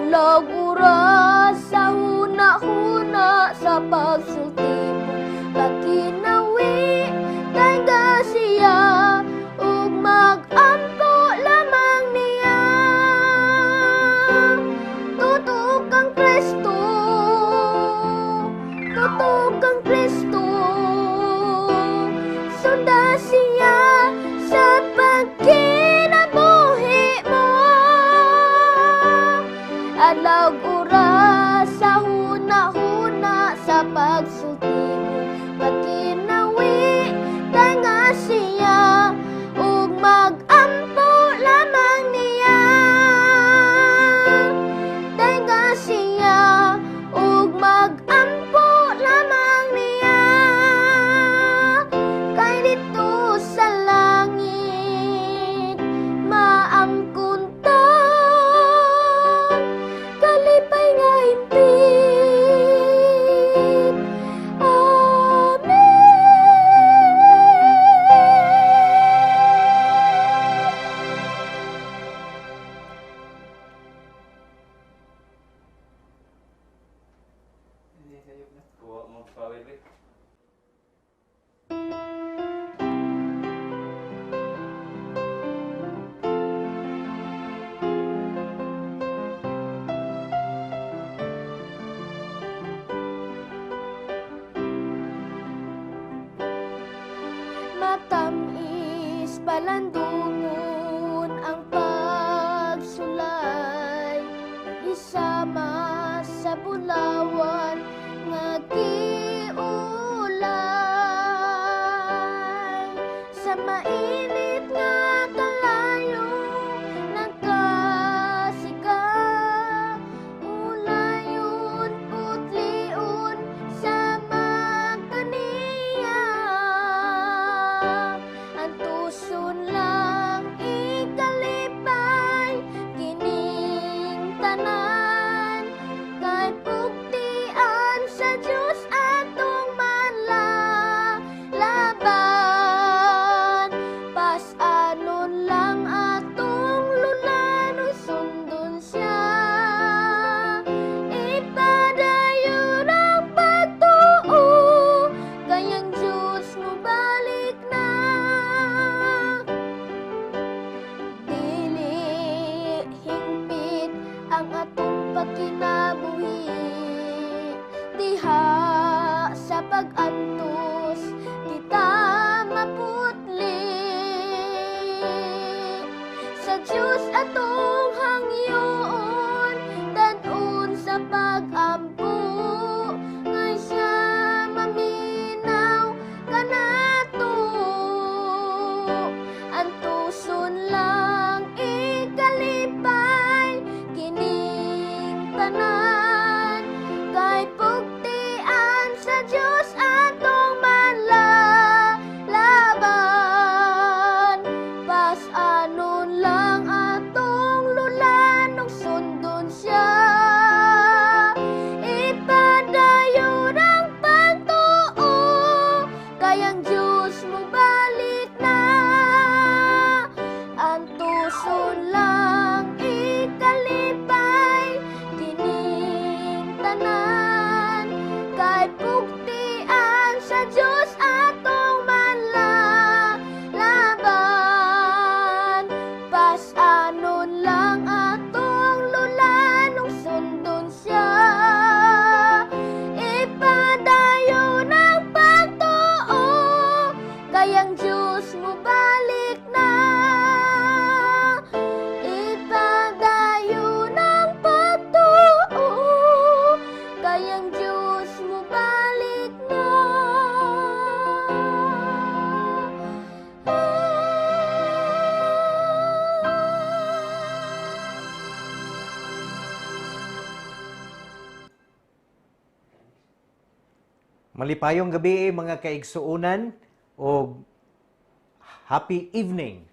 Adlaw oras sa huna-huna sa pagsulti mo, pakinawi tangga siya ug mag-ampo lamang niya. Tutok kang Kristo, tutok kang Kristo, sunda siya sa pagkinabuhi mo. Adlaw oras sa huna-huna sa pagsulti mo, pagkinawi tanga siya ug mag-ampo lamang niya. Tanga siya ug mag-ampo lamang niya. Kay dito sa langit maangkon ta kalipay nga himpit. Amen. Kuha mo pawil eh. Matamis palandungon ang pagsulay, isama sa bulawan nga giulay. Sa mainit nga kalayo nagkasika, ulayon putlion sa magkaniya. Antuson lang ikalipay kining tanan, kay pugtian sa Dios atong manlalaban. Pas-anon lang atong lulan ug sundon siya, ipadayon ang pagtuo kay ang Dios mobalik na. Dili hingpit ang atong pagkinabuhi diha sa pag-antos kita maputli. Sa Dios atong hangyoon tad-on sa pag-ampo, nga siya maminaw kanato. Antuson lang ikalipay kining tanan, kay pugtian sa Dios atong manlalaban. Pas-anon lang atong lulan ug sundon siya, ipadayon ang pagtuo kay ang Dios mobalik na. Antuson lang ikalipay kining tanan, kay pugtian sa Dios atong manlalaban. Pas-anon lang atong lulan ug sundon siya, ipadayon ang pagtuo kay ang Dios mobalik na. Ipadayon ang pagtuo kay ang Dios mobalik na. Malipayong gabi mga kaigsuonan og happy evening.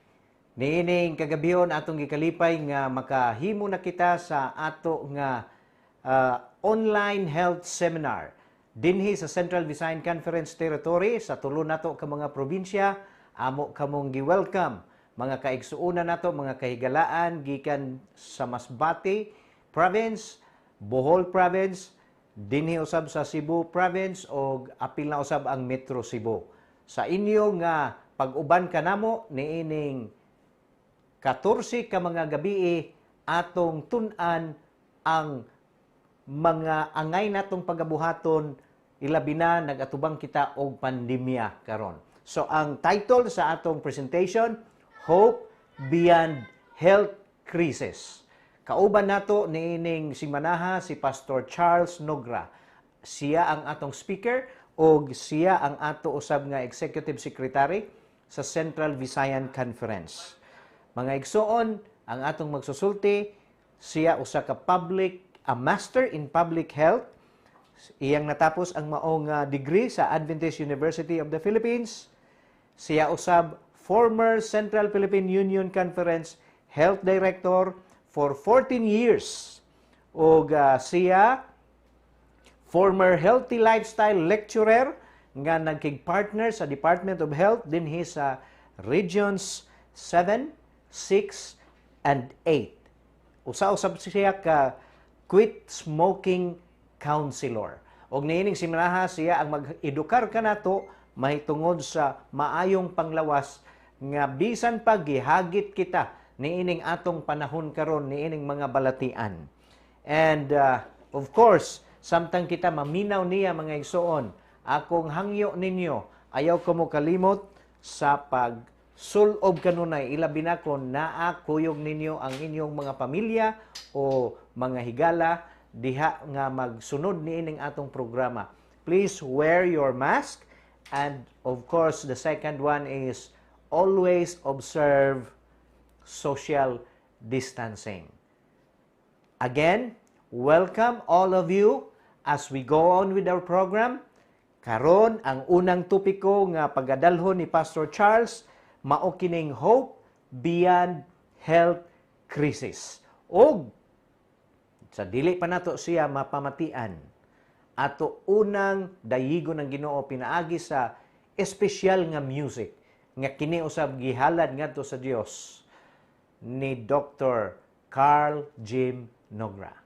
Niining kagabihon atong gikalipay nga makahimo na kita sa ato nga online health seminar dinhi sa Central Visayan Conference Territory sa tulo nato ka mga probinsya. Amo kamong gi-welcome mga kaigsuonan nato, mga kahigalaan gikan sa Masbate, Province, Bohol Province, dinhi usab sa Cebu Province og apil na usab ang Metro Cebu. Sa inyo nga pag-uban kanamo niining 14 ka mga gabii, atong tun-an ang mga angay natong pagabuhaton, ilabi na nagatubang kita og pandemya karon. So ang title sa atong presentation, Hope Beyond Health Crisis. Kauban nato niining simanaha si Pastor Charles Nogra. Siya ang atong speaker og siya ang ato usab nga executive secretary sa Central Visayan Conference. Mga igsoon, ang atong magsusulti, siya usa ka public a master in public health. Iyang natapos ang maong degree sa Adventist University of the Philippines. Siya usab former Central Philippine Union Conference Health Director for 14 years. Og siya former healthy lifestyle lecturer nga nagkig-partner sa Department of Health dinhi sa Regions 7, 6, and 8. Usa-usab siya ka quit smoking counselor. Og niining simanaha, siya ang mag-edukar kanato mahitungod sa maayong panglawas nga bisan pa gihagit kita niining atong panahon karon niining mga balatian. And of course, samtang kita maminaw niya, mga igsoon, akong hangyo ninyo, ayaw ko mo kalimot sa pagsulob kanunay, ilabi na kon naa kuyog ninyo ang inyong mga pamilya o mga higala diha nga magsunod niining atong programa. Please wear your mask, and of course the second one is always observe social distancing. Again, welcome all of you as we go on with our program. Karon, ang unang topiko nga pagadalhon ni Pastor Charles mao kining Hope Beyond Health Crisis. Og sa dili pa nato siya mapamatian, ato unang dayigon ng Ginoo pinaagi sa espesyal nga music nga kini usab gihalad ngadto sa Dios ni Dr. Carl Jim Nogra.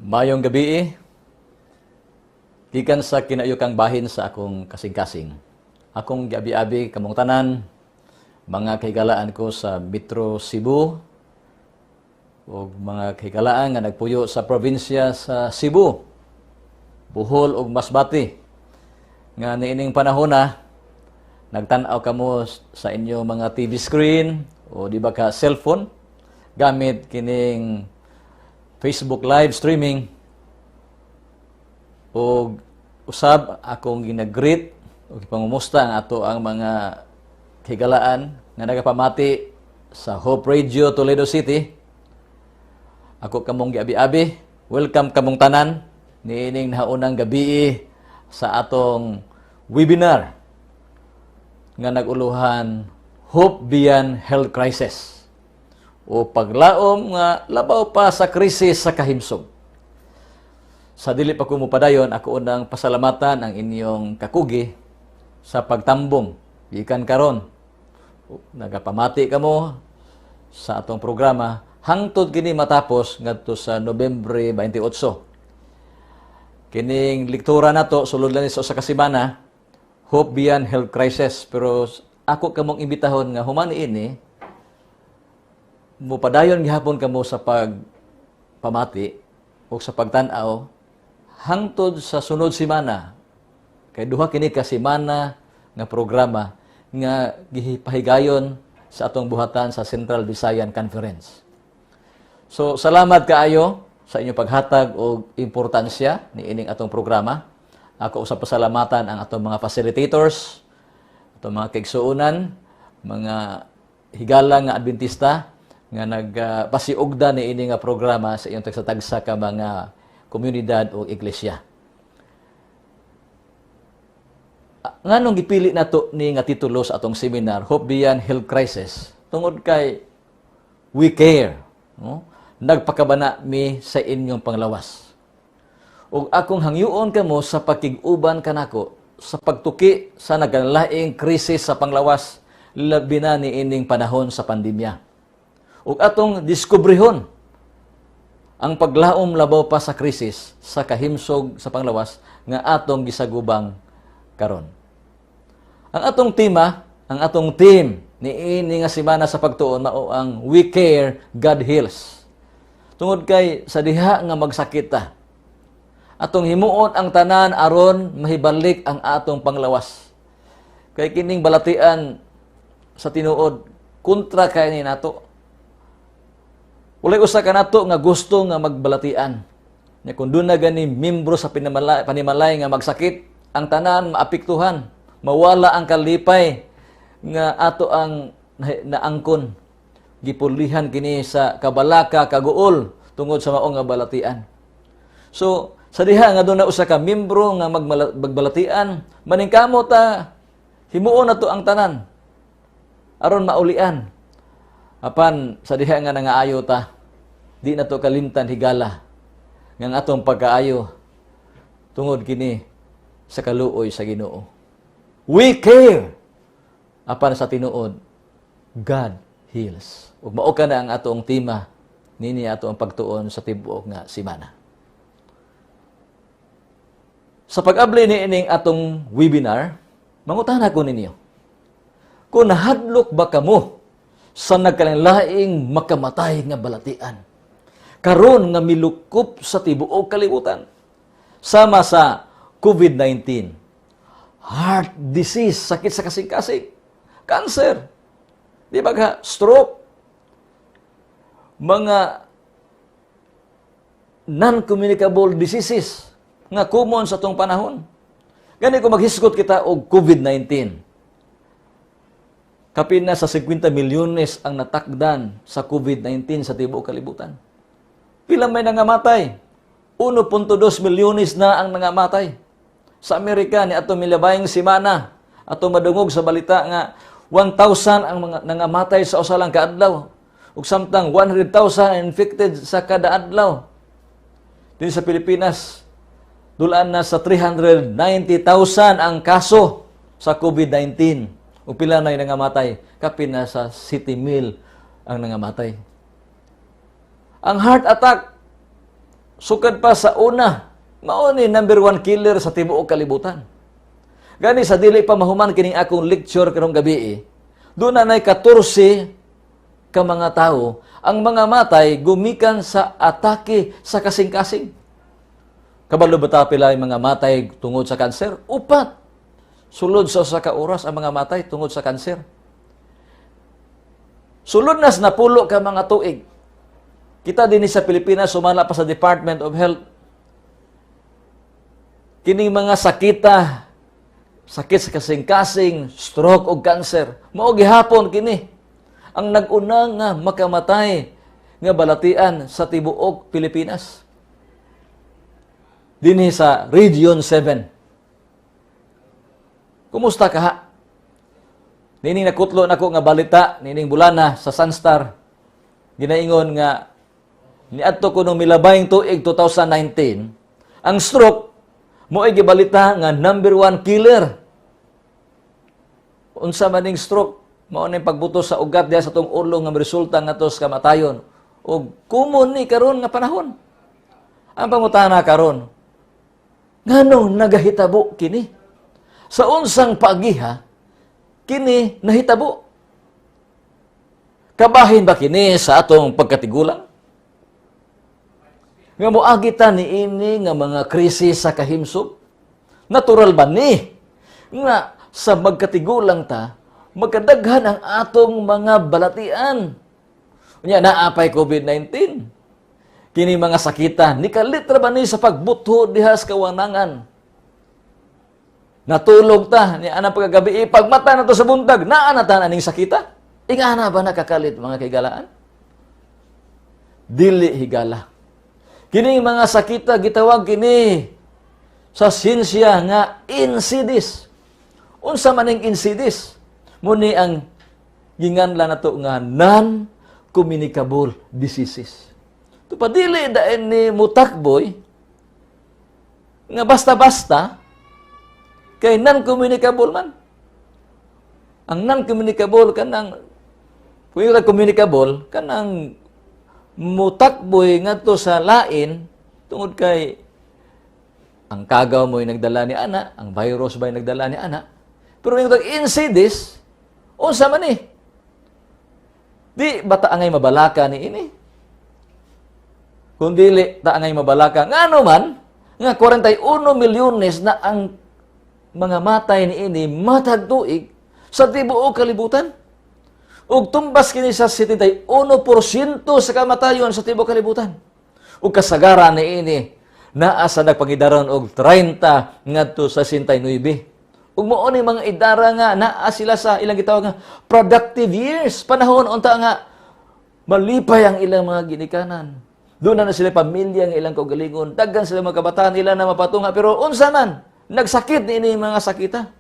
Maayong gabii, gikan sa kinauyokang bahin sa akong kasing-kasing. Akong giabi-abi kamong tanan, mga kahigalaan ko sa Metro Cebu, ug mga kahigalaan nga nagpuyo sa probinsya sa Cebu, Bohol ug Masbate. Nga niining panahon na, nagtan-aw kamo sa inyong mga TV screen o di ba ka cellphone gamit kining Facebook live streaming, ug usab akong gina-greet ug ipangumusta ang ato ang mga kahigalaan nga nagapamati sa Hope Radio Toledo City. Ako kamong giabi-abi. Welcome kamong tanan niining nahaunang gabii sa atong webinar nga nag-uluhan "Hope Beyond Health Crisis" o paglaom nga labaw pa sa krisis sa kahimsog. Sa dili pa ko mopadayon, ako unang pasalamatan ang inyong kakugi sa pagtambong gikan karon. Nagapamati kamo sa atong programa hangtod kini matapos ngadto sa Nobyembre 28. Kining lektura nato sulod lang ni sa usa ka semana, "Hope Beyond Health Crisis", pero ako kamong imbitahon nga human ini mupadayon gihapon kamo sa pagpamati o sa pagtan-aw hangtod sa sunod semana, kay duha kini ka semana nga programa nga gipahigayon sa atong buhatan sa Central Visayan Conference. So salamat kaayo sa inyong paghatag og importansya niining atong programa. Ako usab pasalamatan ang atong mga facilitators, atong mga kaigsuonan, mga higala nga Adventista nga nagpasiugda niini nga programa sa inyong tagsa-tagsa ka mga komunidad o iglesia. Nganong gipili nato ni nga titulo sa atong seminar, "Hope Beyond Health Crisis"? Tungod kay we care, no? Nagpakabana mi sa inyong panglawas. Ug akong hangyoon kamo sa pakig-uban kanako sa pagtuki sa nagkalaing krisis sa panglawas, labi na niining panahon sa pandemya. Ug atong diskubrihon ang paglaom labaw pa sa krisis sa kahimsog sa panglawas nga atong gisagubang karon. Ang atong tema, ang atong theme niini nga semana sa pagtuon mao ang "We Care, God Heals". Tungod kay sa diha nga magsakit ta, atong himuon ang tanan aron mahibalik ang atong panglawas. Kay kining balatian, sa tinuod, kontra kay ni nato. Walay usa ka nato nga gusto nga magbalatian. Nya kung duna gani membro sa panimalay nga magsakit, ang tanan maapektuhan, mawala ang kalipay nga ato ang naangkon. Gipulihan kini sa kabalaka, kaguol tungod sa mao nga balatian. So, sa diha nga duna usa ka membro nga magbalatian, maningkamot ta, himuon nato ang tanan aron maulian. Apan sa diha nga nangaayo ta, di nato kalimtan, higala, nga ang atong pagkaayo tungod kini sa kaluoy sa Ginoo. We care. Apan sa tinuod, God heals. Ug mao kana ang atong tema nini ato ang pagtuon sa tibuok nga semana. Sa pag-abli ni ining atong webinar, mangutana ko ninyo. Kung nahadlok ba kamo sa nagkalainlaing makamatay nga balatian karon nga milukop sa tibuok kalibutan, sama sa COVID-19, heart disease, sakit sa kasing-kasing, cancer, di ba ka, stroke, mga non-communicable diseases nga common sa atong panahon? Gani kung maghisgot kita og COVID-19, kapin na sa 50 milyones ang natakdan sa COVID-19 sa tibuok kalibutan. Pila may nangamatay? 1.2 milyones na ang nangamatay. Sa Amerika, ni ato milabayng semana, ato madungog sa balita nga 1,000 ang mga nangamatay sa usa lang kaadlaw. Ug samtang 100,000 ang infected sa kada adlaw. Din sa Pilipinas, dulaan na sa 390,000 ang kaso sa COVID-19. Ug pila na yung nangamatay? Kapin na sa 7 mil ang nangamatay. Ang heart attack, Sukad pa sa una, mao ni number one killer sa tibuok kalibutan. Gani sa dili pa mahuman kining akong lecture karong gabi, duna nay 14 ka mga tawo ang mga matay gumikan sa atake sa kasing-kasing. Kabalo ba ta pila yung mga matay tungod sa kanser? Upat. Sulod sa usa ka oras ang mga matay tungod sa kanser. Sulod nas 10 ka mga tuig. Kita din sa Pilipinas, sumala pa sa Department of Health. Kining mga sakita, sakit sa kasing-kasing, stroke o cancer, mao gihapon kini ang nag-una nga makamatay nga balatian sa tibuok Pilipinas. Dinhi sa Region 7. Kumusta ka ha? Nining nakutlo nako nga balita nining bulana sa Sunstar. Ginaingon nga niadto ko nung milabayng tuig 2019, ang stroke mo'y gibalita nga number one killer. Unsa man ning stroke? Mao ning pagbuto sa ugat diha sa atong ulo nga resulta ngadto sa kamatayon. Ug common ni karon nga panahon. Ang pangutana karon, nganong nagahitabo kini? Sa unsang pagiha kini nahitabo? Kabahin ba kini sa atong pagkatigulang? Nga moagi ta niini nga mga krisis sa kahimsog? Natural ba ni nga sa magkatigulang ta, magkadaghan ang atong mga balatian? Unya naa pay COVID-19. Kini mga sakita, nikalit ra ba ni sa pagbutho diha sa kawanangan? Natulog ta, ni anang pagkagabi, pagmata na to sa buntag, naa na ta aning sakita? Ingana ba nakakalit, mga kahigalaan? Dili higala. Kini mga sakita gitawag kini sa sinsya nga NCDs. Unsa man ning NCDs? Muni ang ginganlan nato nga non-communicable diseases. Tupa dili daen ni mutakboy nga basta-basta kay non-communicable man. Ang non-communicable, kanang kung yung communicable, kanang mutakboy ngadto sa lain tungod kay ang kagaw mo'y nagdala ni ana, ang virus ba'y nagdala ni ana. Pero yung NCDs, unsa man ni? Di ba ta angay mabalaka ni ini? Kung dili ta angay mabalaka, ngano man nga 41 milyones na ang mga matay ni ini matag tuig sa tibuok kalibutan? Ug tumbas kini sa 71% sa kamatayon sa tibuok kalibutan. Ug kasagaran ni ini naa sa nagpangidaron og 30 ngadto sa 69. Ug mao ni mga idara nga naa sila sa ilang gitawag nga productive years, panahon unta nga malipay ang ilang mga ginikanan. Doon na sila pamilya nga ilang kaugalingon, daghan sila mga kabataan ila na mapatunga, pero unsa man nagsakit ni ini mga sakita.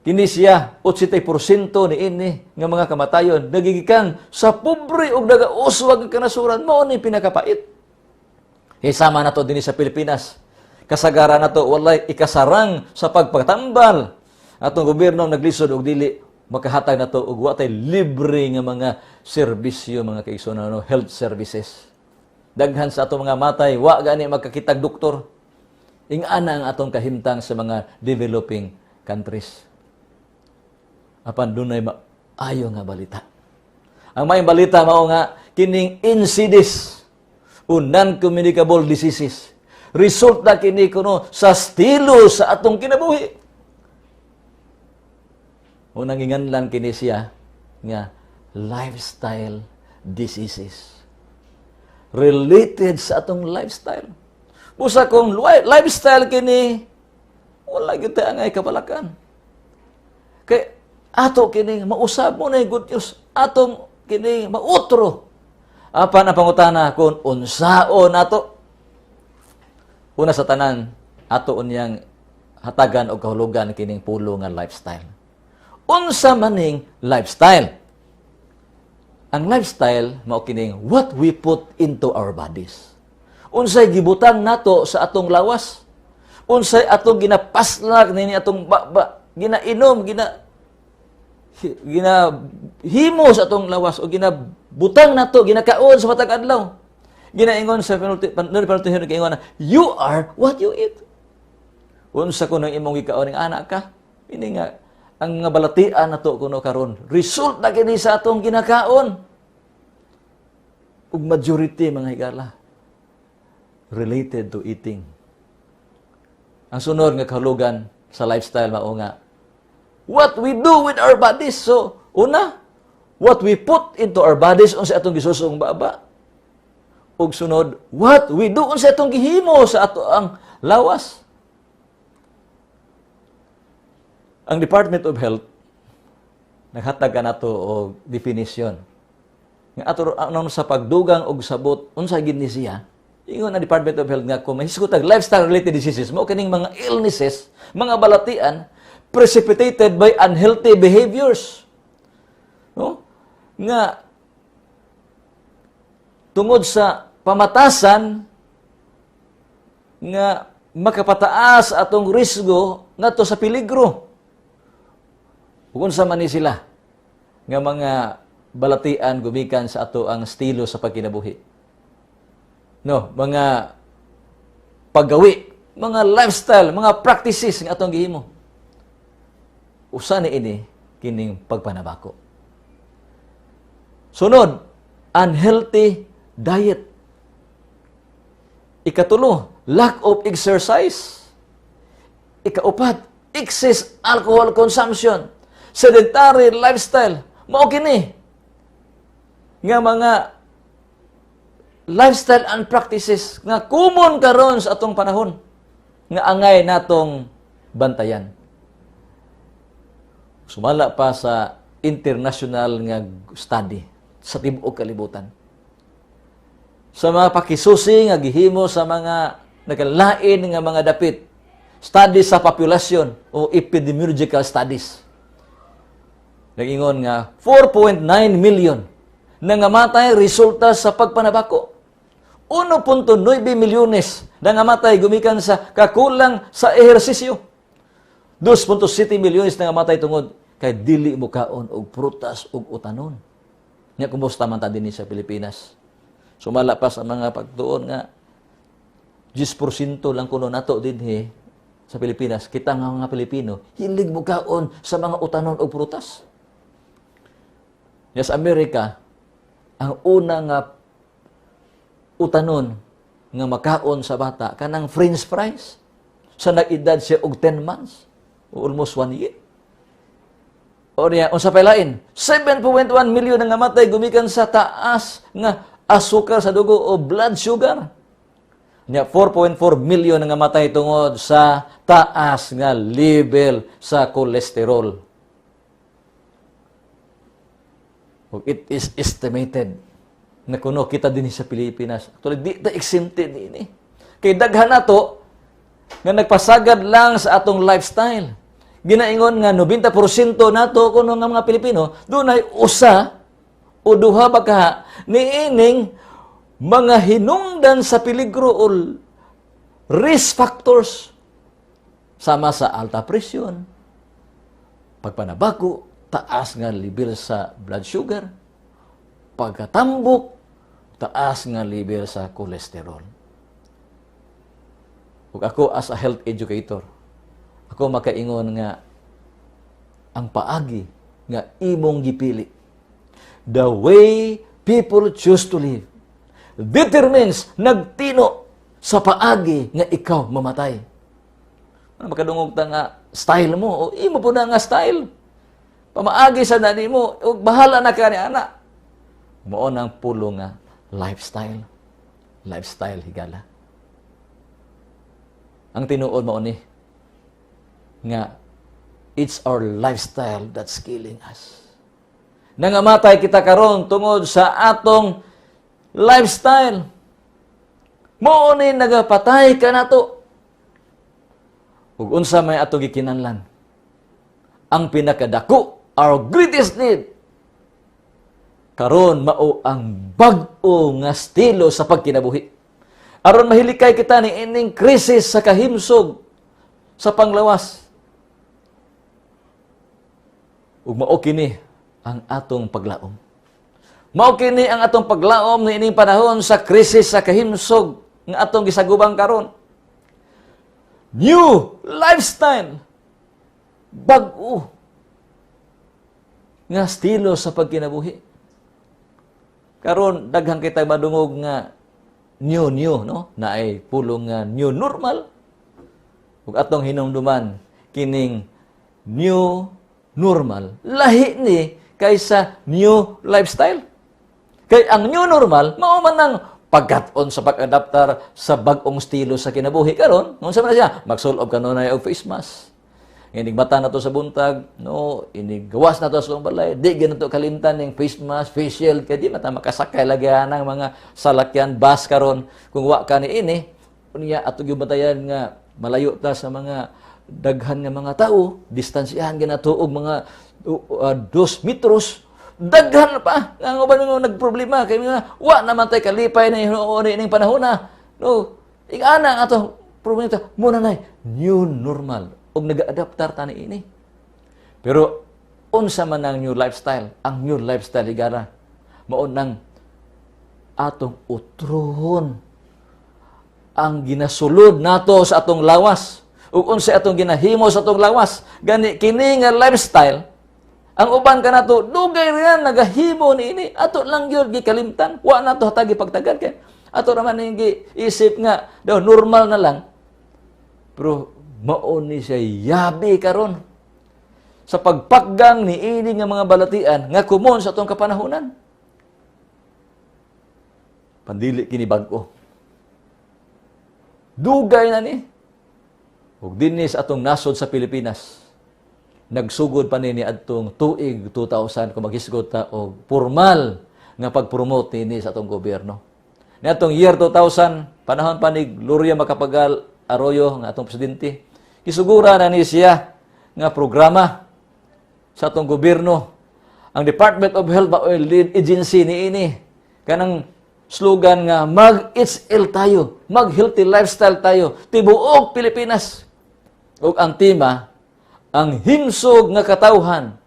Kini siya, 80% ni ini nga mga kamatayon nagigikan sa pobre ug nagauswag ang kanasuran. Mao ni pinakapait. Hisama nato dinhi sa Pilipinas. Kasagaran nato walay ikasarang sa pagpatambal. Atong gobyerno naglisod og dili makahatag nato og wa tay libre nga mga serbisyo, mga kaigsuonan, no, health services. Daghan sa atong mga matay wa gani magkakitag doktor. Ingana ang atong kahimtang sa mga developing countries. Apan dunay maayo nga balita. Ang maayong balita mao nga kining NCDs o non-communicable diseases, resulta kini kuno sa estilo sa atong kinabuhi. Unang inganlan kini siya nga lifestyle diseases. Related sa atong lifestyle. Busa kung lifestyle kini, wala gyud ta angay kabalakan. Kay ato kini mausab mo na yung good news, atong kini mautro. Apan ang pangutana kung unsaon nato. Una sa tanan, ato unyang hatagan og kahulugan kining pulo nga lifestyle. Unsa maning lifestyle? Ang lifestyle mao kining what we put into our bodies. Unsay gibutang nato sa atong lawas? Unsay atong ginapaslak nini atong baba, ginainom, gina ginahimo sa atong lawas o ginabutang nato, ginakaon sa matag adlaw. Ginaingon sa penulti nagaingon na, "You are what you eat." Unsa kuno imong gikaon ning anak ka? Ini nga ang nga balatian nato kuno karon. Result na kini sa atong ginakaon. Ug majority, mga higala, related to eating. Ang sunod nga kahulugan sa lifestyle mao nga what we do with our bodies. So, una, what we put into our bodies, unsa atong gisusong baba. Ug sunod, what we do, unsa atong gihimo sa ato ang lawas. Ang Department of Health naghatag kanato og definition. Nga ato anon sa pagdugang og sabot unsa gid ni siya. Ingon ang Department of Health nga kung mahisgot og lifestyle related diseases, mao kining mga illnesses, mga balatian precipitated by unhealthy behaviors. No? Nga tungod sa pamatasan nga makapataas atong risgo ngadto sa peligro. Ug unsa man ni sila nga mga balatian gumikan sa ato ang estilo sa pagkinabuhi? No, mga paggawi, mga lifestyle, mga practices nga atong gihimo. Usa ni ini kining pagpanabako. Sunod, unhealthy diet. Ikatulo, lack of exercise. Ikaupat, excess alcohol consumption. Sedentary lifestyle. Mao kini nga mga lifestyle and practices nga common karon sa atong panahon nga angay natong bantayan. Sumala pa sa international nga study sa tibuok kalibutan, sa mga pakisusi nga gihimo sa mga nagalain nga mga dapit, studies sa populasyon o epidemiological studies, nagingon nga 4.9 million nangamatay resulta sa pagpanabako. 1.9 milyones nangamatay gumikan sa kakulang sa ehersisyo. 2.7 milyones nangamatay tungod kay dili mo kaon og prutas ug utanon. Nya kumusta man ta dinhi sa Pilipinas? Sumala pa sa mga pagtuon nga 10% lang kuno nato dinhi sa Pilipinas, kita nga mga Pilipino, hilig mo kaon sa mga utanon og prutas. Nya sa Amerika, ang una nga utanon nga makaon sa bata kanang french fries sa nag-edad siya og 10 months o almost 1 year. O niya, unsa pay lain? 7.1 million ang namatay gumikan sa taas nga asukar sa dugo o blood sugar. Nya 4.4 million ang namatay tungod sa taas nga level sa kolesterol. Ug it is estimated na kuno kita din sa Pilipinas. Actually, di ta exempted ini. Kay daghan nato nga nagpasagad lang sa atong lifestyle. Ginaingon nga 90% nato kuno nga mga Pilipino dunay usa o duha ba ka niining mga hinungdan sa peligro o risk factors sama sa alta presyon, pagpanabako, taas nga level sa blood sugar, pagkatambok, taas nga level sa kolesterol. Ug ako as a health educator, ako makaingon nga ang paagi nga imong gipili, the way people choose to live, determines, nagtino sa paagi nga ikaw mamatay. Ano, makadungog ta nga style mo o imo po na nga style. Pamaagi sa nani mo, ug bahala na ka ni ana. Mao nang pulo nga lifestyle. Lifestyle, higala. Ang tinuod mao ni nga it's our lifestyle that's killing us. Nangamatay kita karon tungod sa atong lifestyle. Mao ni nagapatay ka nato. Ug unsa may ato gikinanlan? Ang pinakadako, our greatest need karon mao ang bag-o nga estilo sa pagkinabuhi. Aron mahilikay kita ni ining krisis sa kahimsog sa panglawas. Ug mao kini ang atong paglaom. Mao kini ang atong paglaom niining panahon sa krisis sa kahimsog nga atong gisagubang karon. New lifestyle. Bag-o nga estilo sa pagkinabuhi. Karon daghan kita madungog nga new new, no? Naay pulong nga new normal. Ug atong hinumduman, kining new normal lahi ni kaysa new lifestyle. Kay ang new normal mao man ang pagkat-on sa pag-adaptar sa bag-ong estilo sa kinabuhi karon. Unsa man na siya? Magsulob kanunay og face mask. Inig mata na to sa buntag, no, inig gawas na to sa balay, di gyud to kalimtan ning face mask, face shield, kay di man ta makasakay lagi ng mga salakyan, bus karon kung wa ka ni ini. Unya ato gyud bantayan nga malayo ta sa mga daghan nga mga tao, distansyahan gyud nato og mga 2 metros. Daghan pa nga uban nga nagproblema kay mga wa naman tay kalipay na hinuon ining panahon na, no? Ingana ang ato problema ta muna nay new normal ug nag-adaptar ta niini. Pero unsa man ang new lifestyle? Ang new lifestyle, higala, mao nang atong utrohon ang ginasulod nato sa atong lawas ug unsa atong ginahimo sa atong lawas. Gani kini nga lifestyle, ang uban kanato dugay ra nagahimo niini, ato lang gyud gikalimtan, wa nato hatagi pagtagad kay ato raman ning giisip nga daw normal na lang. Pero mao ni siya yabi karon sa pagpakgang niini nga mga balatian nga komon sa atong kapanahonan. Pandili kini bag-o. Dugay na ni. Ug dinhi sa atong nasod sa Pilipinas, nagsugod pa ni adtong tuig 2000 kung maghisgot ta og formal nga pag-promote nini sa atong gobyerno. Niadtong year 2000, panahon pa ni Gloria Macapagal Arroyo nga atong presidente, gisugura na ni siya nga programa sa atong gobyerno. Ang Department of Health ba lead agency niini. Kanang slogan nga mag-HL tayo, mag-healthy lifestyle tayo, tibuok Pilipinas. Ug ang tema, ang himsog nga katawhan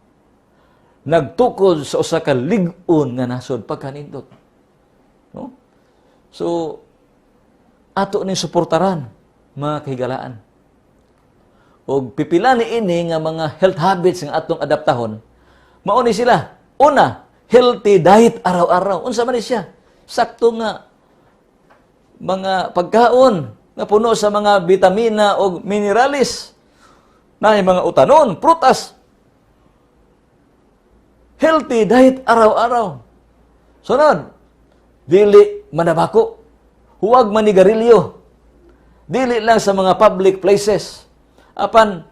nagtukod sa usa ka lig-on nga nasod pagkanindot. No? So ato ning suportaran, mga kahigalaan. Og pipila ni ini nga mga health habits nga atong adaptahon, mao ni sila. Una, healthy diet araw-araw. Unsa man ni siya? Sakto nga mga pagkaon nga puno sa mga bitamina o minerales. Naay mga utanon, prutas. Healthy diet araw-araw. Sunod, dili manabako. Huwag manigarilyo. Dili lang sa mga public places. Apan,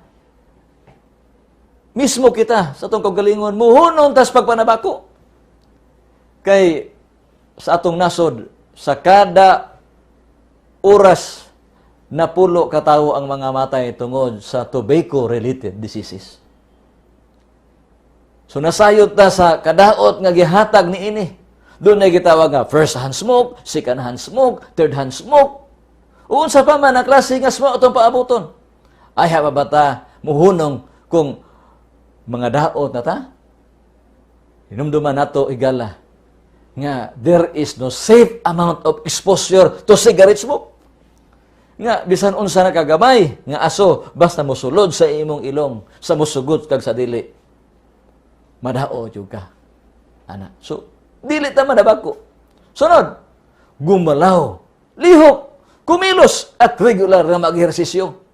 mismo kita sa atong kaugalingon, muhunon tas pagpanabako. Kay sa atong nasod, sa kada oras, 10 katawo ang mga matay tungod sa tobacco-related diseases. So nasayod ta sa kadaot nga gihatag ni ini. Doon na gitawag nga first hand smoke, second hand smoke, third hand smoke. Unsa pa man ang klase nga smoke atong paabuton. Ay ha ba ta muhunong kung mga daot na ta? Hinumduman nato, higala, nga there is no safe amount of exposure to cigarette smoke. Nga bisan unsa na kagamay nga aso, basta mosulod sa imong ilong, sa mosugot kag sa dili, madao jud ka. Ana. So dili ta manabako. Sunod, gumalaw, lihok, kumilos at regular na mag-ehersisyo.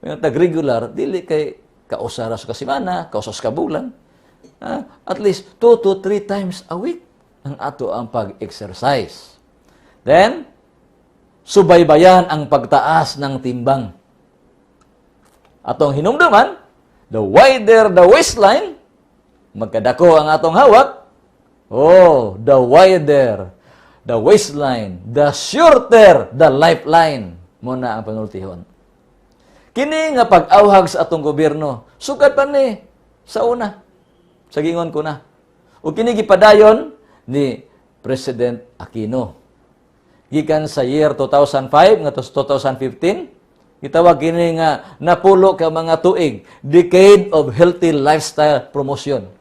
Yung tag regular, dili kay kausa ra sa kasimana, kausa sa kabulan. At least 2 to 3 times a week ang ato ang pag-exercise. Then, subaybayan ang pagtaas ng timbang. Atong hinumduman, the wider the waistline, magkadako ang atong hawak, oh, the wider the waistline, the shorter the lifeline. Mao na ang panultihon. Kini nga pag-awhag sa atong gobyerno, sukad pa ni sa una. Sa gingon ko na. Ug kini gipadayon ni President Aquino. Gikan sa year 2005 ngadto sa 2015, gitawag kini nga 10 ka mga tuig, Decade of Healthy Lifestyle Promotion.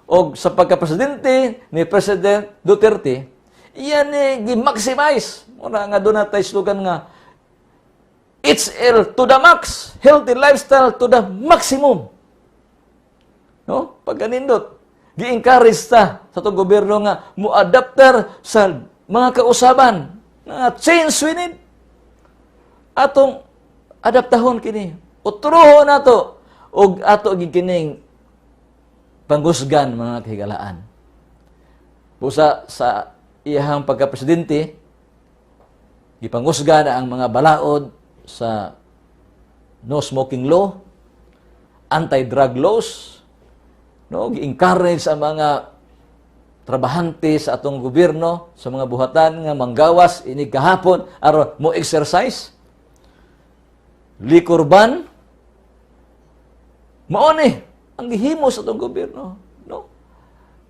Og sa pagka-presidente ni President Duterte, iyan ni gi-maximize. Mura nga doon natay slogan nga HL to the max, healthy lifestyle to the maximum. No? Pagkanindot, gi-encourage ta sa atong gobyerno nga mo-adapter sa mga kausaban nga change we need. Atong adaptahon kini. Utroho nato og ato gid kining panghusgan, mga kahigalaan. Busa sa iyahang pagka-presidente, gipangusgan ang mga balaod sa no smoking law, anti-drug laws, no, gi-encourage ang mga trabahante sa atong gobyerno sa mga buhatan nga manggawas inig kahapon aron mo exercise. Liquor ban, mao ni ang gihimo sa atong gobyerno, no?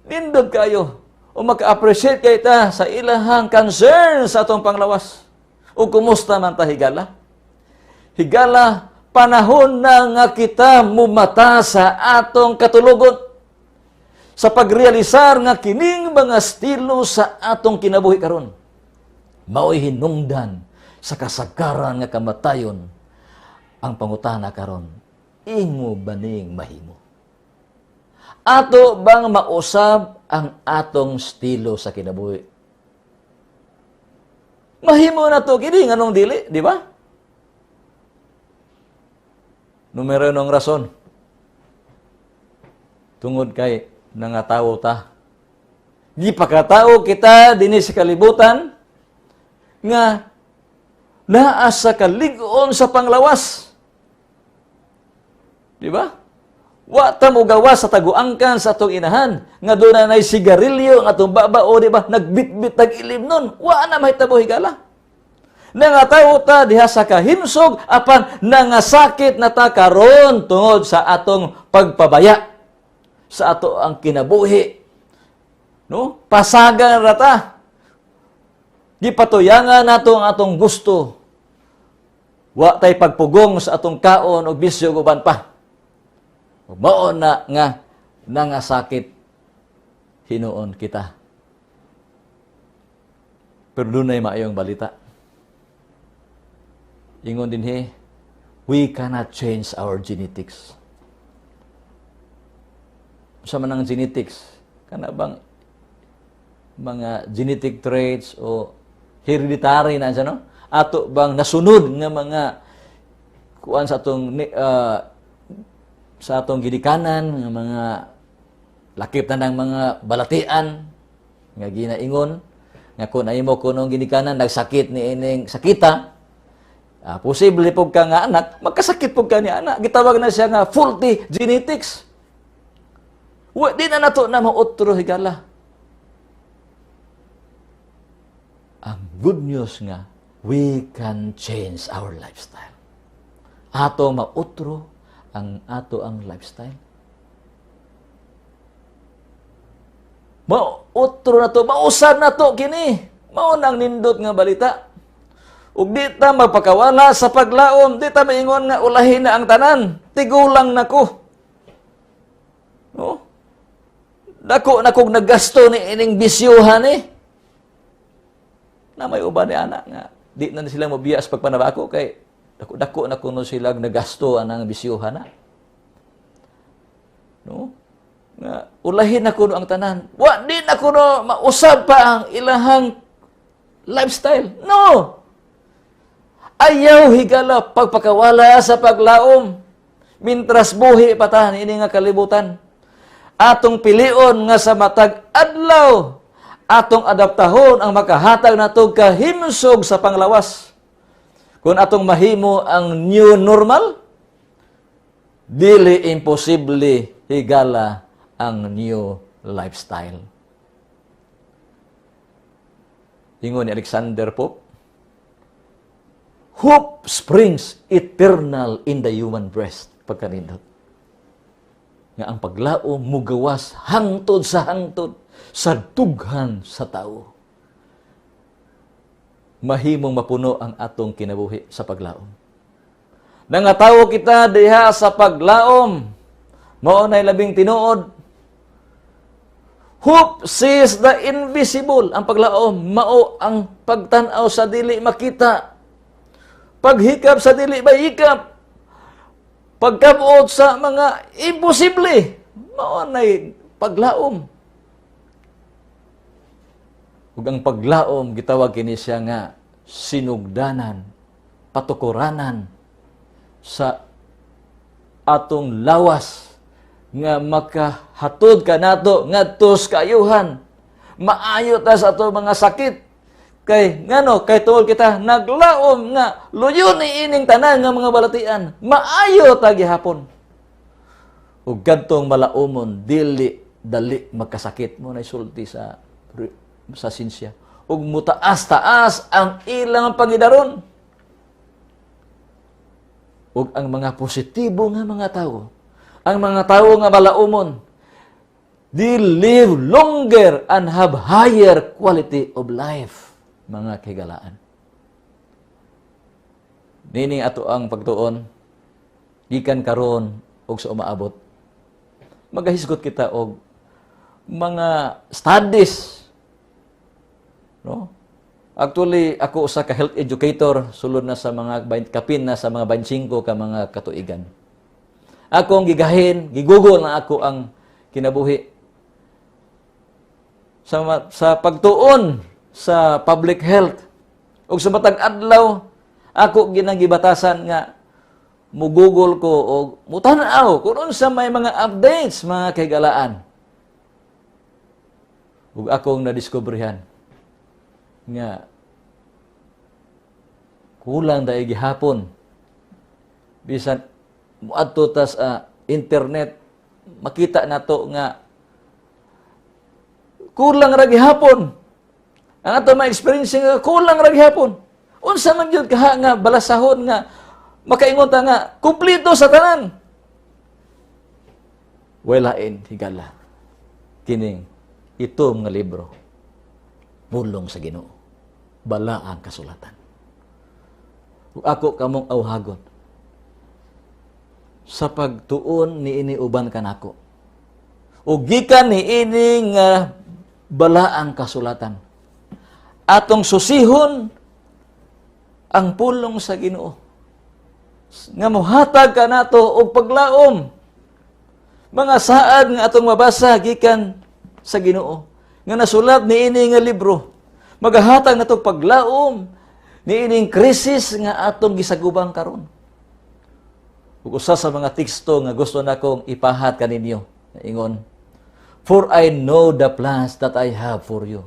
Nindot kayo o maka-appreciate kay ta sa ilahang concern sa atong panglawas. O kumusta man ta, higala? Higala, panahon na nga kita mumata sa atong katulogon sa pagrealisar nga kining mga estilo sa atong kinabuhi karon mao'y hinungdan sa kasagaran nga kamatayon. Ang pangutana karon, imo ba ning mahimo? Ato bang mausab ang atong estilo sa kinabuhi? Mahimo na to kini, nganong dili, di ba? Numero ng rason. Tungod kay nangatawo ta. Gipakatao kita dinhi sa kalibutan nga naa sa kalig-on sa panglawas. Di ba? Wa ta mogawas sa taguangkan sa atong inahan nga doon na sigarilyo ang atong baba o, di ba, nagbitbit tag ilim nun. Wa na mahitabo, higala. Nangatawo ta diha sa kahimsog, apan nangasakit na ta karon tungod sa atong pagpabaya sa ato ang kinabuhi. No? Pasagan ra ta. Gipatuyangan nato ang atong gusto. Wa tay pagpugong sa atong kaon og bisyo ug uban pa. Ug mao na nga nangasakit hinuon kita. Pero dunay maayong balita. Ingon dinhi, we cannot change our genetics. Sa man ang genetics, kana bang mga genetic traits o hereditary na siya, no? Ato bang nasunod nga mga kuan sa atong ginikanan nga mga lakip na ng mga balatian nga ginaingon nga kung imo kunong ginikanan nagsakit ni ining sakita, posible pud ka nga anak magkasakit pud ka ni anak. Gitawag na siya nga faulty genetics. Wa di na nato na mautro, higala. Ang good news nga we can change our lifestyle. Ato mautro ang ato ang lifestyle. Mautro na to, mausad na to kini. Mao nang nindot nga balita. Ug di ta magpakawala sa paglaom, di ta maingon nga ulahin na ang tanan, tigulang na ko. No? Dako na kog naggasto ni ining bisyuhan eh. Na may uban ni anak nga di na sila mobiya sa pagpanabako kay dako dako na kuno sila nagasto anang bisyuhan na. No? Nga ulahin na kuno ang tanan. Wa di na kuno mausab pa ang ilahang lifestyle. No. Ayaw, higala, pagpakawala sa paglaom. Mintras buhi pa ta ini nga kalibutan. Atong pilion nga sa matag adlaw atong adaptahon ang makahatag nato kahimsog sa panglawas. Kung atong mahimo ang new normal, dili imposible, higala, ang new lifestyle. Ingon ni Alexander Pope, "Hope springs eternal in the human breast." Pagkanindot. Nga ang paglaom mugawas hangtod sa hangtod sa dughan sa tao. Mahimong mapuno ang atong kinabuhi sa paglaom. Nangatawo kita diha sa paglaom. Mao nay labing tinuod. Hope sees the invisible. Ang paglaom, mao ang pagtan-aw sa dili makita. Paghikap sa dili mahikap. Pagkabot sa mga imposible. Mao nay paglaom. Ug ang paglaom gitawag kini siya nga sinugdanan, patukuranan sa atong lawas nga makahatod kanato ngadto sa kaayuhan. Maayo ta sa atong mga sakit. Kay ngano, kay tuol kita naglaom nga luyon ni ining tanan nga mga balatian. Maayo ta gihapon. Ug kadtong malaumon dili dali magkasakit, mo na sulti sa sinsya. Ug mutaas-taas ang ilang pangidaron. Ug ang mga positibo nga mga tawo, ang mga tawo nga malaumon, they live longer and have higher quality of life, mga kahigalaan. Nining ato ang pagtuon, gikan karon og sa umaabot. Magahisgot kita og mga studies. No? Actually, ako usa ka health educator sulod na sa mga kapin na sa mga 25 ka mga katuigan. Akong gigahin, gigugol na ako ang kinabuhi sa pagtuon sa public health. Ug sa matag adlaw ako ginagibatasan nga mugugol ko o mutan-aw kung unsa may mga updates, mga kahigalaan. Ug akong nadiskobrehan nga kulang dai gihapon, bisan muadto ta sa internet, makita nato nga kulang ra gihapon ang ato ma-experience, nga kulang ra gihapon. Unsa man gyud kaha nga balasahon nga makaingon ta nga kumpleto sa tanan? Wala, higala, kining ito nga libro, pulong sa Ginoo, balaang kasulatan. Ug ako kamong awhagon sa pagtuon niini uban kanako ug gikan niini nga balaang kasulatan, atong susihon ang pulong sa Ginoo nga mohatag kanato og paglaom, mga saad nga atong mabasa gikan sa Ginoo nga nasulat niini nga libro, magahatag nato paglaom niining krisis nga atong gisagubang karon. Ug usa sa mga teksto nga gusto nakong ipahat kaninyo ingon, "For I know the plans that I have for you."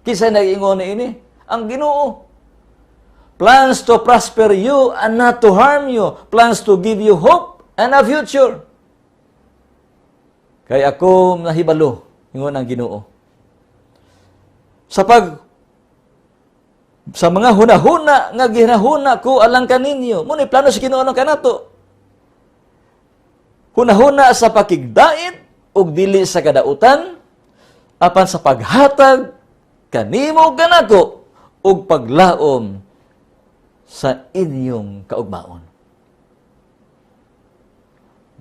Kinsa nag-ingon niini? Ang Ginoo. "Plans to prosper you and not to harm you. Plans to give you hope and a future." "Kay ako nahibalo," ingon ang Ginoo, sa mga hunahuna nga ginahuna ko alang kaninyo. Mao ni plano sa Ginoo kanato. Hunahuna sa pakigdait ug dili sa kadautan, apan sa paghatag kanimo kanako ug paglaom sa inyong kaugmaon.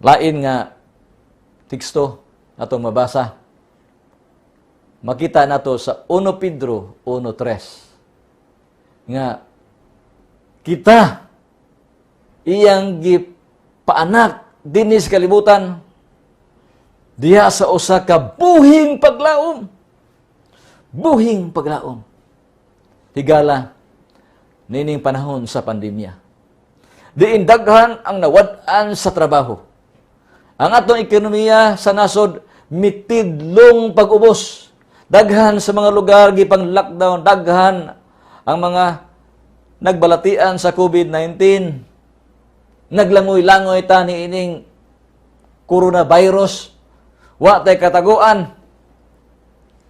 Lain nga teksto atong mabasa. Makita nato sa 1 Pedro 1:3 nga kita iyang gipaanak dinhi sa kalibutan diha sa usa ka buhing paglaom. Buhing paglaom. Higala, nining panahon sa pandemya, diin daghan ang nawad-an sa trabaho. Ang atong ekonomiya sa nasod mitidlong pag-ubos. Daghan sa mga lugar gipang lockdown, daghan ang mga nagbalatian sa COVID-19. Naglangoy-langoy ta niining coronavirus. Wa tay kataguan.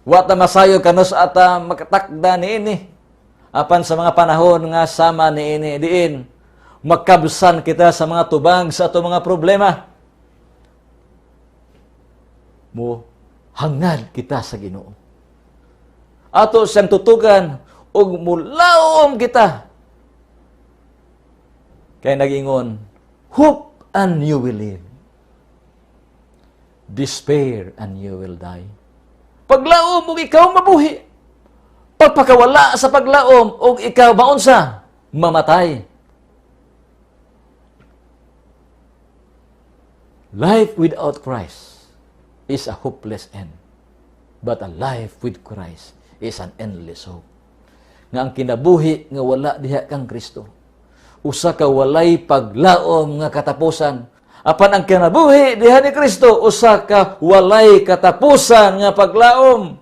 Wa ta masayo kanus ata makatakda niini. Apan sa mga panahon nga sama niini, diin makabsan kita sa mga tubang sa atong mga problema, mo hangad kita sa Ginoo. Ato siyang tutukan ug mulaom kita. Kay nagingon, "Hope and you will live. Despair and you will die." Paglaom ug ikaw mabuhi. Pagpakawala sa paglaom ug ikaw maunsa, mamatay. Life without Christ is a hopeless end. But a life with Christ is an endless hope. Nga ang kinabuhi nga wala diha kang Kristo, usa ka walay paglaom nga katapusan. Apan ang kinabuhi diha ni Kristo, usa ka walay katapusan nga paglaom.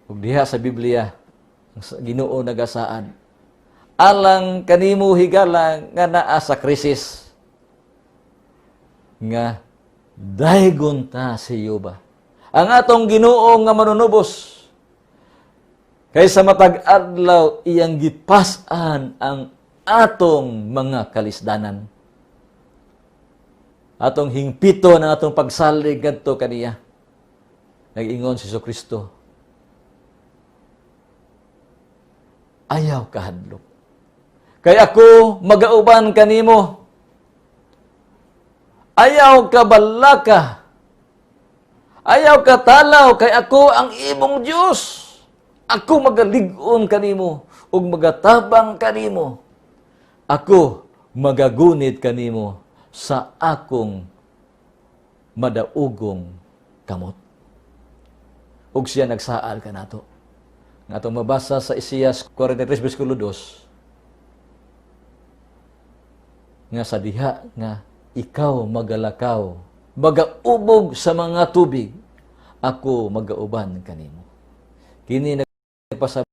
Ug diha sa Biblia, ang Ginoo nagasaad, alang kanimo higala nga naa sa krisis, nga daygon ta si Yuba. Ang atong Ginoo nga manunubos, kay sa matag adlaw iyang gipas-an ang atong mga kalisdanan. Atong hingpito ng atong pagsalig ngadto kaniya. Nag-ingon si Kristo, ayaw kahadlok. Kay ako magauban kanimo. Ayaw ka balaka. Ayaw ka talaw, kay ako ang imong Dios. Ako magalig-on kanimo ug magatabang kanimo. Ako magagunit kanimo sa akong madaugong kamot. Ug siya nagsaal kanato. Nga atong mabasa sa Isaias 43 bersikulo 2, nga sa diha nga ikaw magalakaw, magaubog sa mga tubig, ako magauban kanimo. Kini nagpasabot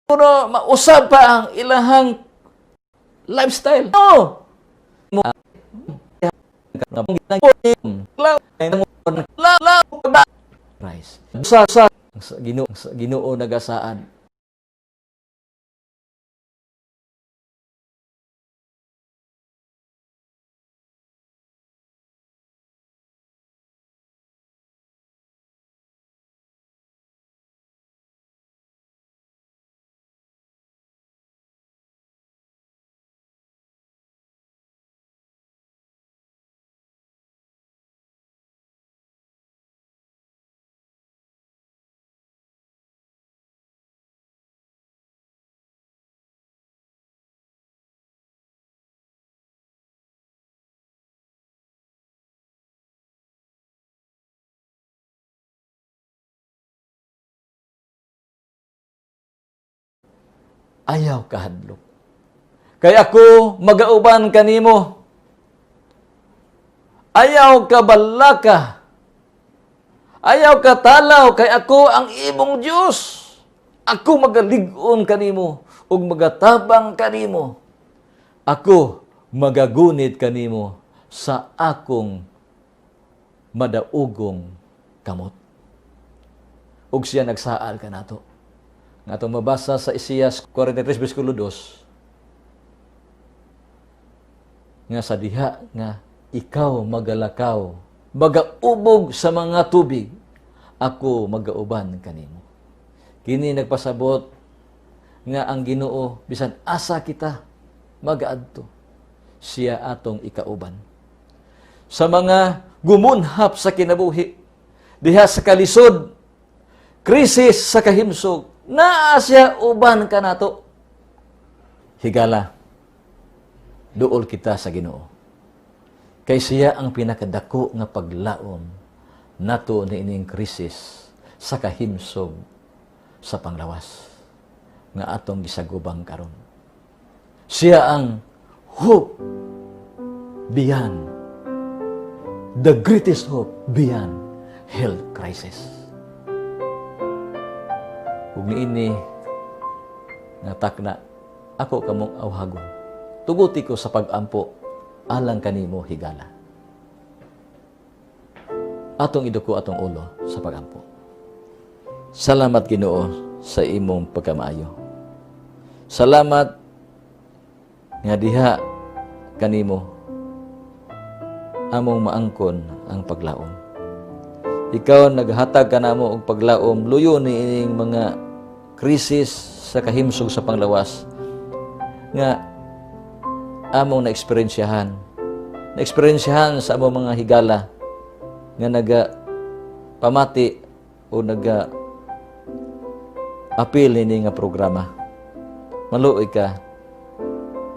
kuno mausab pa ang ilahang lifestyle. No. Christ. Sa Ginoo nagasaad. Ayaw kahadlok. Kay ako magauban kanimo. Ayaw ka balaka. Ayaw ka talaw, kay ako ang imong Dios. Ako magalig-on kanimo ug magatabang kanimo. Ako magagunit kanimo sa akong madaugong kamot. Ug siya nagsaal kanato. Nga atong mabasa sa Isaias 43 bersikulo 2, nga sa diha nga ikaw magalakaw, magaubog sa mga tubig, ako magauban kanimo. Kini nagpasabot nga ang Ginoo bisan asa kita magaadto, siya atong ikauban. Sa mga gumunhap sa kinabuhi, diha sa kalisod, krisis sa kahimsog, naa siya uban kanato. Higala, duol kita sa Ginoo. Kay siya ang pinakadako nga paglaom nato niining krisis sa kahimsog sa panglawas nga atong gisagubang karon. Siya ang hope beyond, the greatest hope beyond health crisis. Ug niini nga takna, ako kamong awhagon. Tuguti ko sa pag-ampo alang kanimo, higala. Atong iduko atong ulo sa pag-ampo. Salamat, Ginoo, sa imong pagkamaayo. Salamat nga diha kanimo among maangkon ang paglaom. Ikaw naghatag kanamo og paglaom luyo ni ining mga krisis sa kahimsog sa panglawas nga among naeksperyensyahan. Naeksperyensyahan sa among mga higala nga naga pamati o naga apil ini nga programa. Maluoy ka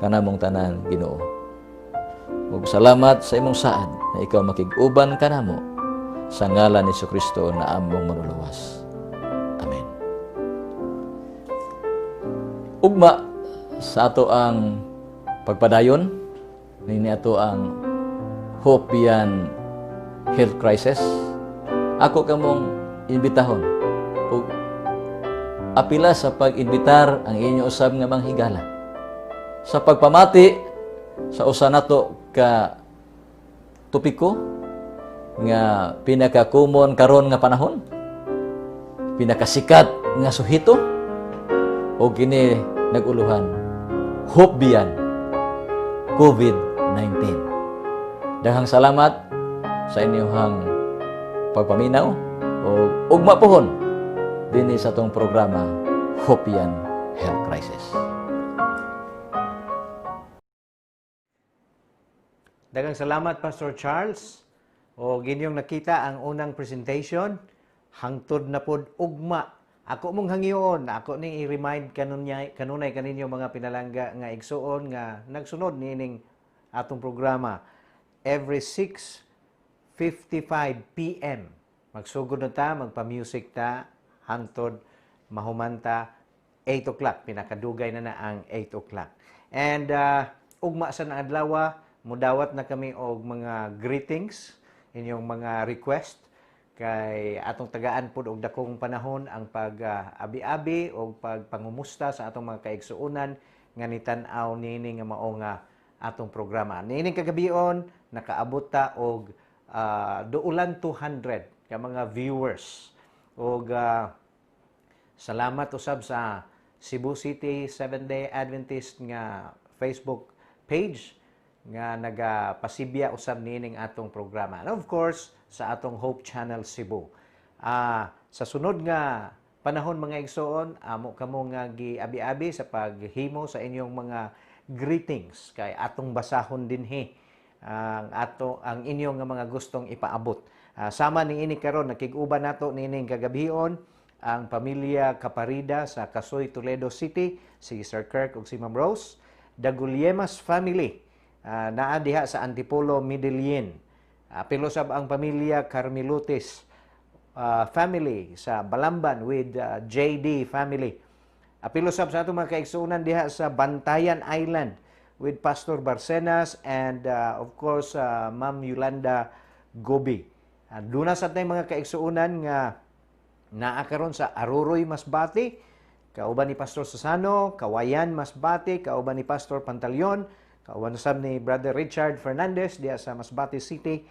kanamong tanan, Ginoo. Ug salamat sa imong saad na ikaw makig-uban kanamo sa ngalan ni Kristo na among Manluluwas. Amen. Ugma sa ato ang pagpadayon nini ato ang Hope Beyond Health Crisis. Ako kamong imbitahon ug apila sa pag-imbitar ang inyo usab nga manghigala sa pagpamati sa usa nato ka topiko nga pinaka-common karon nga panahon, pinakasikat nga suhito, o kini nag-uluhan, Hope Beyond COVID-19. Daghang salamat sa inyong pagpaminaw o ugma pohon dinhi sa atong programa, Hope Beyond Health Crisis. Daghang salamat, Pastor Charles. O inyong nakita ang unang presentation, hangtod na pod ugma. Ako mong hangyoon, ako ning i-remind kanunya kanunay kaninyo, mga pinalangga nga igsuon nga nagsunod niining atong programa, every 6:55 PM. Magsugod na ta, magpa-music ta hangtod mahumanta 8 o'clock. Pinakadugay na na ang 8 o'clock. And ugma sa na adlaw, mudawat na kami og mga greetings, inyong mga request, kay atong tagaan pud og dakong panahon ang pag-abi-abi o pagpangumusta sa atong mga kaigsuonan nga nitan-aw niini nga mao nga atong programa. Niining kagabion nakaabot ta og duolan 200 ka mga viewers. Og salamat usab sa Cebu City Seventh Day Adventist nga Facebook page nga nagapasibya usab niining atong programa. And of course, sa atong Hope Channel Cebu. Sa sunod nga panahon, mga igsoon, amo kamo nga giabi-abi sa paghimo sa inyong mga greetings kay atong basahon dinhi ang ato ang inyong nga mga gustong ipaabot. Sama ni ini karon, nakig-uban nato niining kagabion ang pamilya Caparida sa Kasoy, Toledo City, si Sir Kirk ug si Ma'am Rose, the Gulyemas family naa diha sa Antipolo, Medellin. Apil usab ang pamilya Carmelutis family sa Balamban with JD family. Apil usab sa atong mga kaigsuonan diha sa Bantayan Island with Pastor Barcenas and of course Ma'am Yolanda Gobi. Duna sa atong mga kaigsuonan nga naa karon sa Aruroy, Masbate, kauban ni Pastor Susano, Kawayan, Masbate, kauban ni Pastor Pantaleon, kauban usab ni Brother Richard Fernandez diha sa Masbate City.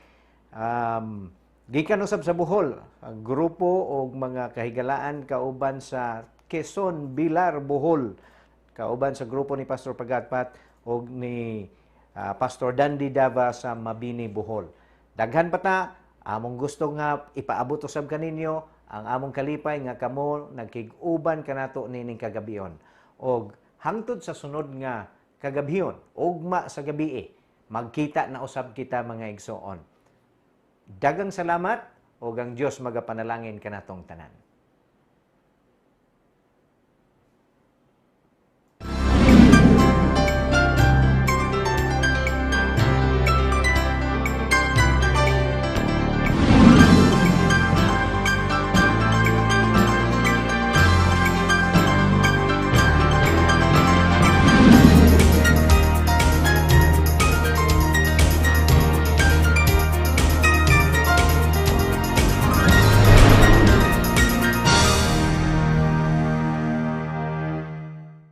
Gikan usab sa Bohol, ang grupo og mga kahigalaan kauban sa Quezon, Bilar, Bohol, kauban sa grupo ni Pastor Pagatpat og ni Pastor Dandy Dava sa Mabini, Bohol. Daghan pa ta, among gusto nga ipaabot usab kaninyo ang among kalipay nga kamo nagkig-uban kanato nining kagabion. Og hangtod sa sunod nga kagabion, ugma sa gabi, magkita na usab kita, mga igsoon. Daghang salamat ug ang Dios magapanalangin kanatong tanan.